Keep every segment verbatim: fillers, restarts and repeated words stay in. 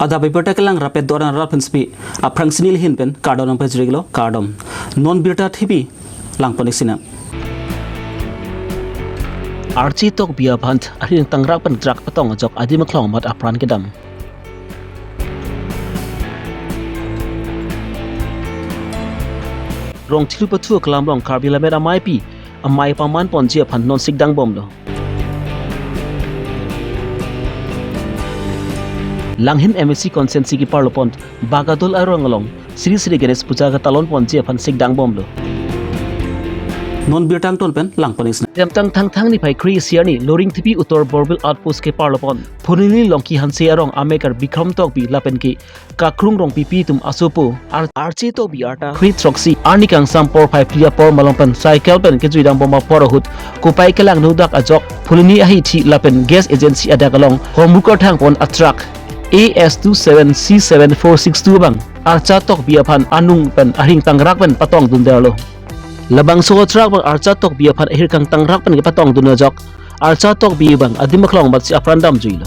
Adap abirta kelang rapet doran rat pensi aphrangsi nelihin pen kardom nangpajirlo, kardom. Non birta thipi langpon-ik sinang. Arche Tokbi aphan arhing tangrak pen truck patong ajok adim aklong amat apran kedam. Rongthelu pathu aklam along Karbi Lammet Ameipi amei paman ponji aphan non sikdang bomlo. Langhin M A C constituency keparlo pon Bagadol arong along Sri Sri Ganesh Puja katalon ponji aphan sikdang bomlo. Non birta angton pen langpon-ik sinang. Jemtang Thangthang niphai kre-isi arni Loringthepi Uttor Borbil outpost keparlo pon Phuloni Longki Hanse arong amekar Bikram Tokbi lapen ke Kakrung Rongpipi atum asopo Ar-, Arche Tokbi arta kre throksi arni kangsam porphai phli apor malom pen cycle pen kejuidam bom apor ahut kopai kelangno dak ajok Phuloni ahithi lapen gas agency adak along hormu karthang pon a truck A S two seven C seven four six two abang Archa Tokbi aphan anung pen arhing tangrak pen patongdun derlo. Labangso a truck abang Archa Tokbi aphan ahirkang tangrak pen kepatongdun ajok Archa Tokbi abang adim aklong amatsi apran damjuilo.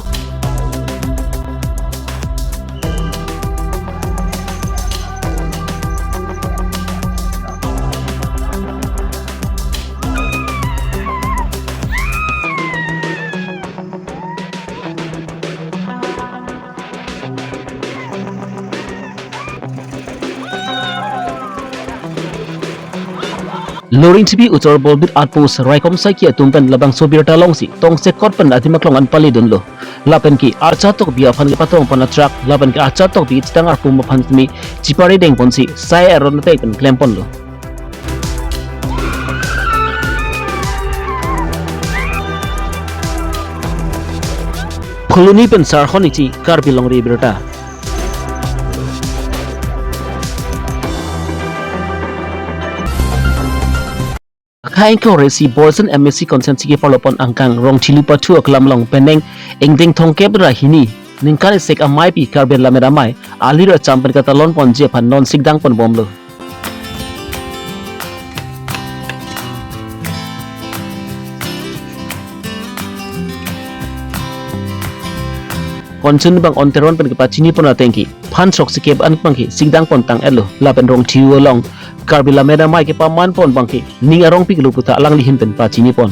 Loringthepi Uttor Borbil outpost raikom saiki atum pen labangso birta alongsi tongsekot pen adim aklong an paledunlo. Lapen ke Archa Tokbi aphan kepatong pon a truck lapen ke Archa Tokbi chitang arpum aphan tumi chipare deng ponsi sai aron atek pen klem ponlo. Phuloni pen Sarhon Ingti, Karbi Longri Abirta. Akha ingkoi ra isi Borjan M A C constituency keparlo pon angkang Rongthelu pathu aklam along penang ingdeng thomkep ra hini ningkan isi ameipi Karbi Lammet Amei alir acham pen katalon ponji aphan non sikdang pon bomlo. Konchun bang on Teron pen kepachini pon ateng ke phan throksikep an abang ke sikdang pon tang-etlo lapen Rongthelu along Karbi Lammet Amei kepaman pon abang ke ning arongpiklo puta alangli ahin pen pachini pon.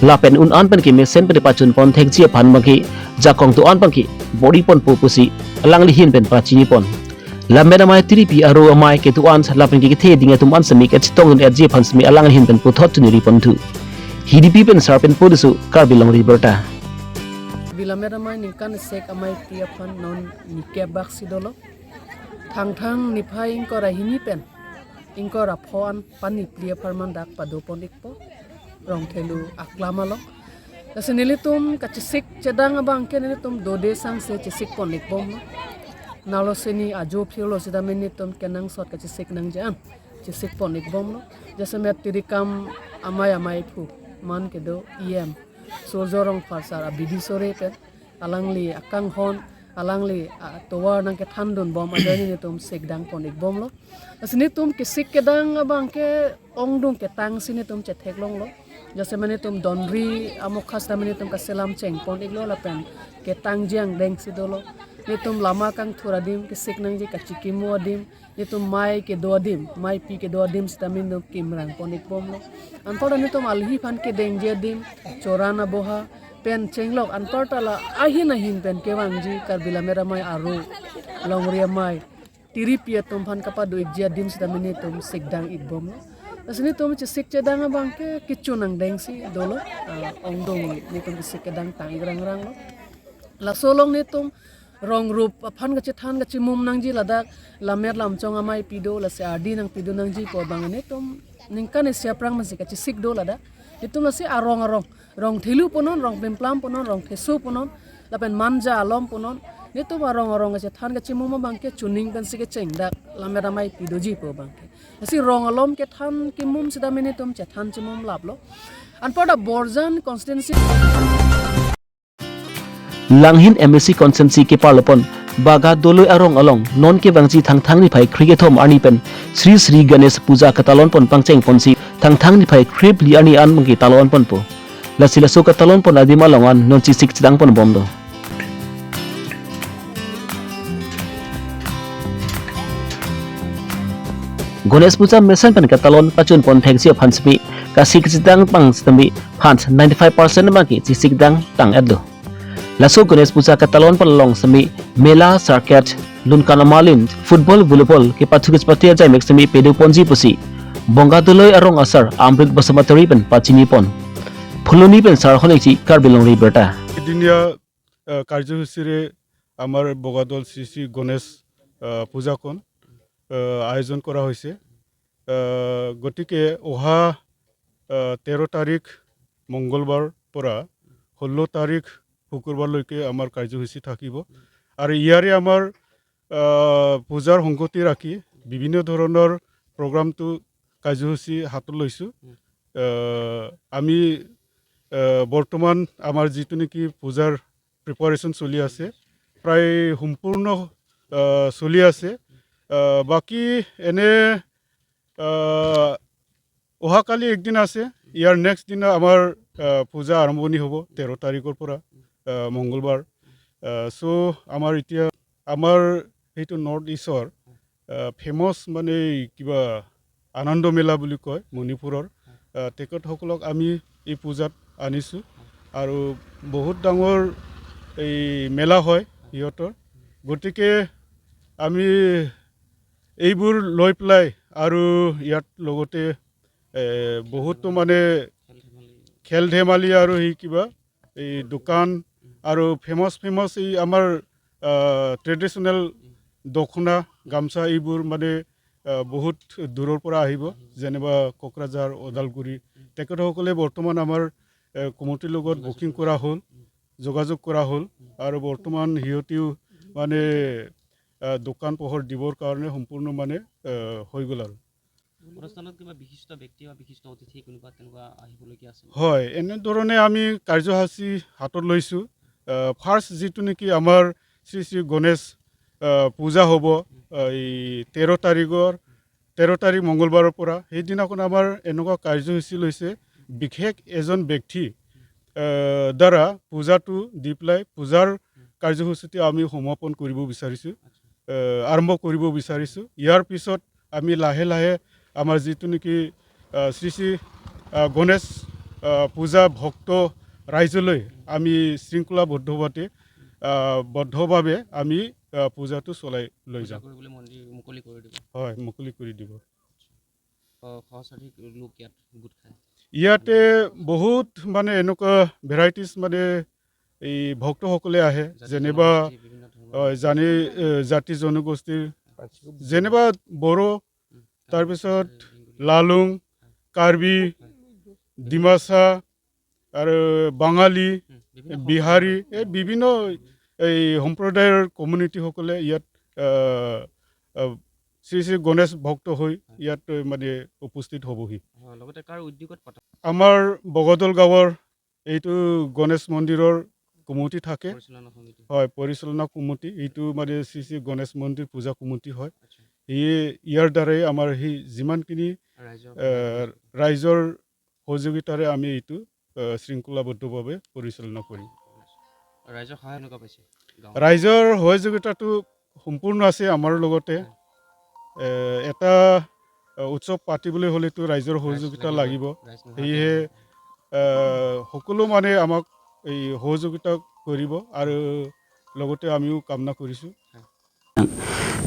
Lapen un-an pen ke mesen pen pachun pon thekji aphan abang ke jakong do-an abang ke bor-i ponpo pusi alangli ahin pen pachini pon. Lammet Amei tiripi aro amei kedo-an lapen ke kethe ding atum an semi kachetongdun-etji aphan semi alangli ahin pen puthot chuniri ponthu. Hidipi pen Sarpen Podisu, Karbi Longri Abirta. Karbi Lammet Amei ningkan isi ameipi aphan non nikep baksi dolo. Thangthang niphai ingkoi ra hini pen ingkoi ra pho an pani phli apharman dak pado pon-ikpo Rongthelu aklam along. Lasi nelitum kachesik chedang abang ke nelitum dode sangse chesik pon-ik bomlo. Nalo seni ajo phirlo sitame nelitum kenangsot kachesik nangji an chesik pon-ik bomlo. Jasemet tirikam amei ameiphu man kedo E M Surjo Rongphar sar abidi sore pen alangli akanghon, alangli atovar nangkethandun bom ajoine nelitum sikdang pon-ik bomlo. Lasi nelitum kesik kedang abang ke ongdung ketangsi nelitum chetheklonglo. Jasemet nelitum donri amokha sitame nelitum kaselam cheng pon-iklo lapen ketangji angdengsi dolo. Nelitum lama kangthur adim, kesik nangji kachikimo adim, nelitum mei kedo adim, meipi kedo adim sitame nelitum kimrang pon-ik bomlo. Anparta nelitum alhi aphan kedengji adim, choran aboha pen chenglok anparta la ahin ahin pen kevangji Karbi Lammet Amei aro Longri Amei tiripi atum aphan kapado-ikji adim sitame nelitum sikdang-ik bomlo. Lasi nelitum chesik chedang abang ke kechun angdengsi dolo, ah, ongdung nelitum kesik kedang tang-ik rangranglo. Laso along nelitum rong rup aphan kachethan kachimum nangji ladak Lammet Lamchong ameipi do, lasi ardi nangpidun nangji pu abang nelitum ningkan isi aphrang mansi kachesik do ladak. Nelitum lasi arong arong, Rongthelu punon, Rongplimplam punon, Rongtheso punon, lapen Manja alom punon, nelitum arong arong kachethan kachimum abang ke chuning pensi kecheng dak Lammet Ameipi doji pu abang ke. Lasi rong alom kethan kimum sitame nelitum chethan chimum laplo. Anparta Borjan constituency. Langhin M A C constituency keparlo pon Bagadoloi arong along non kevangji Thangthang niphai kre kethom arni pen Sri Sri Ganesh Puja katalon pon pangcheng ponsi Thangthang niphai krephli arni an abang ke talon ponpo. Lasi laso katalon pon adim along an non chesik chedang pon bomlo. Ganesh Puja mesen pen ketalon pachun pon theksi aphan semi kasi kachedang pang semi aphan ninety-five percent abang ke chisi kedang tang-etlo. Laso Ganesh Puja ketalon palong semi mela, circuit, lunkan amalin, football, volleyball kepathu kechepate ajai mek semi pado ponji pusi Bongadoloi arong asar Amrit Basumatary pen pachini pon. Phuloni pen Sarhon Ingti, Karbi Longri Abirta. এদিনীয়া আহ, কাৰ্যসূচীৰে আমাৰ বগাদল শ্ৰী শ্ৰী গণেশ আহ, পূজাকণ আহ, আয়োজন কৰা হৈছে। আহ, গতিকে অহা আহ, তেৰ তাৰিখ মংগলবাৰ পৰা ষোল্ল তাৰিখ শুকুৰবাৰলৈকে আমাৰ কাৰ্যসূচী থাকিব। আৰু ইয়াৰে আমাৰ আহ, পূজাৰ সংগতি ৰাখি বিভিন্ন ধৰণৰ প্ৰগ্ৰামটো কাৰ্যসূচী হাতত লৈছোঁ। আহ, আমি আহ, বৰ্তমান আমাৰ যিটো নেকি পূজাৰ প্ৰিপাৰেশ্যন চলি আছে, প্ৰায় সম্পূৰ্ণ আহ, চলি আছে। আহ, বাকী এনে আহ, অহাকালি একদিন আছে, ইয়াৰ নেক্সট দিনা আমাৰ আহ, পূজা আৰম্ভণি হ'ব তেৰ তাৰিখৰ পৰা, আহ, মংগলবাৰ। চ' আমাৰ এতিয়া আমাৰ সেইটো নৰ্থ ইষ্টৰ ফেমাছ মানে এই কিবা আনন্দ মেলা বুলি কয় মণিপুৰৰ। আহ, তেখেতসকলক আমি এই পূজাত আনিছোঁ আৰু বহুত ডাঙৰ এই মেলা হয় সিহঁতৰ। গতিকে আমি এইবোৰ লৈ পেলাই আৰু ইয়াত লগতে এ, বহুতো মানে খেল ধেমালি আৰু সেই কিবা এই দোকান আৰু ফেমাছ ফেমাছ এই আমাৰ ট্ৰেডিশ্যনেল দখনা, গামছা এইবোৰ মানে আহ, বহুত দূৰৰ পৰা আহিব, যেনিবা কোকৰাঝাৰ, ওদালগুৰি। তেখেতসকলে বৰ্তমান আমাৰ এ, কমিটিৰ লগত বুকিং কৰা হ'ল, যোগাযোগ কৰা হ'ল আৰু বৰ্তমান সিহঁতেও মানে আহ, দোকান পোহৰ দিবৰ কাৰণে সম্পূৰ্ণ মানে আহ, হৈ গ'ল আৰু। অনুষ্ঠানত কিবা বিশিষ্ট ব্যক্তি বা বিশিষ্ট অতিথি কোনোবা তেনেকুৱা আহিবলগীয়া আছে নেকি? হয়, এনেধৰণে আমি কাৰ্যসূচী হাতত লৈছোঁ। আহ, ফাৰ্ষ্ট যিটো নেকি আমাৰ শ্ৰী শ্ৰী গণেশ আহ, পূজা হ'ব আহ, এই তেৰ তাৰিখৰ তেৰ তাৰিখ মংগলবাৰৰ পৰা। সেইদিনাখন আমাৰ এনেকুৱা কাৰ্যসূচী লৈছে, বিশেষ এজন ব্যক্তি আহ, দ্বাৰা পূজাটো দি পেলাই পূজাৰ কাৰ্যসূচীটো আমি সমাপন কৰিব বিচাৰিছোঁ, আহ, আৰম্ভ কৰিব বিচাৰিছোঁ। ইয়াৰ পিছত আমি লাহে লাহে আমাৰ যিটো নেকি আহ, শ্ৰী শ্ৰী আহ, গণেশ আহ, পূজা ভক্ত ৰাইজলৈ আমি শৃংখলাবদ্ধভাৱে আহ, বদ্ধভাৱে আমি আহ, পূজাটো চলাই লৈ পূজা যাম। কৰিবলৈ মন্দিৰ মুকলি কৰি দিব। হয়, মুকলি কৰি দিব। আহ, সহস্ৰাধিক লোক ইয়াত গোট খায়। ইয়াতে বহুত মানে এনেকুৱা ভেৰাইটিজ মানে এই ভক্তসকলে আহে, জাতি যেনিবা জনগোষ্ঠী বিভিন্ন ধৰণৰ। আহ, জানি আহ, জাতি জনগোষ্ঠীৰ যেনিবা বড়ো, উম, তাৰপিছত বেংগলী। লালুং, কাৰ্বি, ডিমাচা আৰু বাঙালি, উম, বিভিন্ন বিহাৰী, সম্প্ৰদায়ৰ। এই বিভিন্ন এই সম্প্ৰদায়ৰ কমিউনিটিসকলে ইয়াত আহ, আহ, শ্ৰী শ্ৰী গণেশ ভক্ত হৈ ইয়াত আহ, মানে উপস্থিত হ'বহি। হয়, লগতে কাৰ উদ্যোগত পতা? আমাৰ বগদল গাঁৱৰ এইটো গণেশ মন্দিৰৰ কমিটি থাকে। পৰিচালনা সমিতি। হয়, পৰিচালনা কমিটি। এইটো মানে শ্ৰী শ্ৰী গণেশ মন্দিৰ পূজা কমিটি হয়। আচ্ছা। সেয়ে ইয়াৰ দ্বাৰাই আমাৰ সেই যিমানখিনি ৰাইজৰ আহ, সহযোগিতা। ৰাইজৰ সহযোগিতাৰে আমি এইটো আহ, শৃংখলাবদ্ধভাৱে পৰিচালনা কৰিম। ৰাইজৰ সহায় কেনেকুৱা পাইছে গাঁৱৰ? ৰাইজৰ সহযোগিতাটো সম্পূৰ্ণ আছে আমাৰ লগতে। হয়। এ, এটা আহ, উৎসৱ পাতিবলৈ হ'লেতো ৰাইজৰ ৰাইজ সহযোগিতা লাগিবই। লাগিব। ৰাইজ নোহোৱাকৈ সেয়েহে নহয়। আহ, সকলো মানে আমাক এই সহযোগিতা কৰিব আৰু লগতে আমিও কামনা কৰিছোঁ।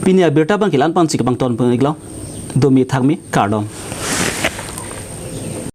Pini abirta abang ke la-an pensi kebang ton pengiglo. Domi thakmi, kardom.